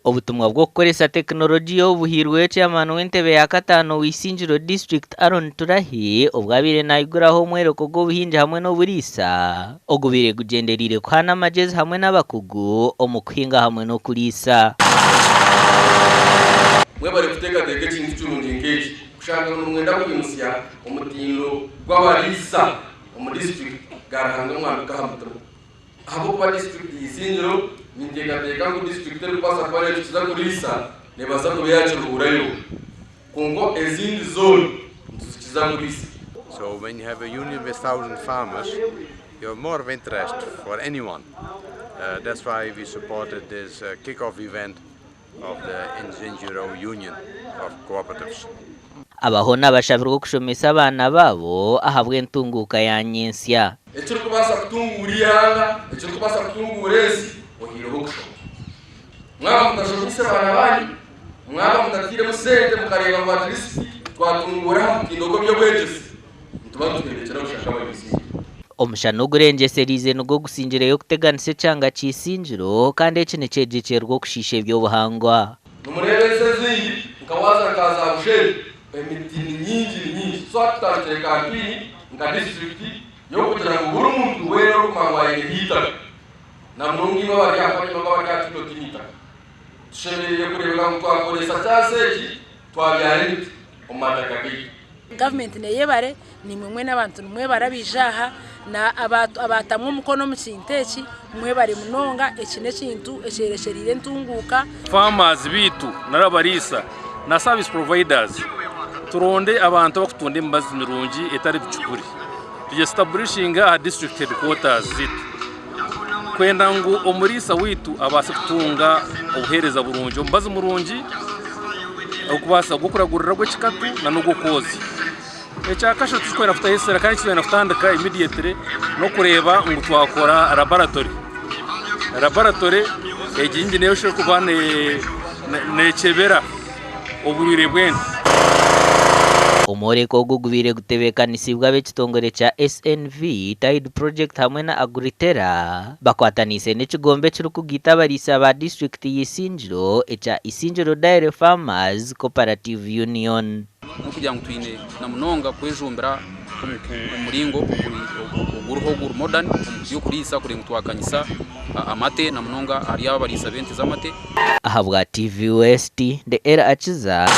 Obutumwa bw'okukoresa tekinologiya obu buhairweyo Chairman w'entebe ya kataano owa Isingiro District Aaron Turahi obu abaire naiguraho omworeko gw'obuhingi hamwe n'oburiisa ogubaire gugyendereire kuhaana amagyezi hamwe n'abakugu omu kuhinga hamwe n'okuriisa. Mwebare kuteekateeka ekintu kirungi nk'eki kushanga ngu nimwenda kwimutsya omutindo gw'abariisa omu disiturikiti ga Ruhanga mwambika aha mutima. Ahabw'okuba disiturikiti ya Isingiro ninteekateeka ngu disiturikiti erikubaasa kuba neetukiza kuriisa neebaasa kuba eya Kiruhurayo kwonka ezindi zoona nituzikiza kuriisa. So when you have a union with 1,000 farmers, you have more of interest for anyone. That's why we supported this kick-off event of the Isingiro Union of Cooperatives. Abaho n'abashabirwa okushomesa abaana baabo ahabw'entunguuka ya nyentsya. Ekirikubaasa kutunguura eihanga, ekirikubaasa kutunguura ensi, ohiireho okushoma. Mwaba mutashomeise abaana baanyu, mwaba mutatairemu sente mukareeba ngu at least twatunguura aha mutindo gw'eby'obwegyese, nituba nituhendekyera busha nk'abanyaisingiro. Omushana ogurengyesereize nigwo gusingireyo kuteganisa ekyanga kya Isingiro kandi eki nikyegyekyerwa okushiisha eby'obuhangwa. Nimureeba ensi ezindi nka waaza nka za Bushenyi emiti ni nyingi ni nyingi so hati tutandikire kampeyini nka disiturikiti y'okugira ngu buri muntu weena orikumanya ngu aine eitaka na munonga imwe abari aha mpaka imwe abari aha kino tihaine eitaka tushemereire kureebeka ngu twakoresa kyansi egi twabyara emiti omu mataka gaitu. Gavumenti neyebare, naimwe mwena abantu nimwebare abaija aha, abaatamu omukono omu kintu eki mwebare munonga, eki n'ekintu ekyerekyereire entunguuka. Farmers beitu nari abariisa na service providers turonde abantu abakutunda emibazi mirungi etari bicupuri tugyesitaburishinge aha district headquarters zitu kwenda ngu omuriisa waitu abaase kutunga obuheereza burungi, omubazi murungi ogurikubaasa gw'okuragurira ogw'ekikatu nana ogw'okwozya. Ekyakashatu ekiturikwenda kutaho esira kandi ekiturikwenda kutandika immediately n'okureeba ngu twakora laboratory. Laboratory egi niyo erikuba nekyebera oburwaire bw'ente. Omworeko ogu gubaire gutebeekanisiibwe ab'ekitongore kya SNV, Tide Project hamwe na Agriterra bakwataniise n'ekigombe ekirikugaita abariisa ba disiturikiti ya Isingiro ekya Isingiro Dairy Farmers Cooperative Union. N'okugira ngu twine na munonga kwejumbira omu muringo oguriho oguri modern omu by'okuriisa kureba ngu twakanyisa amate na munonga ahari abo abariisa b'ente z'amate. Ahabwa TV West, ndi Ella Akiza.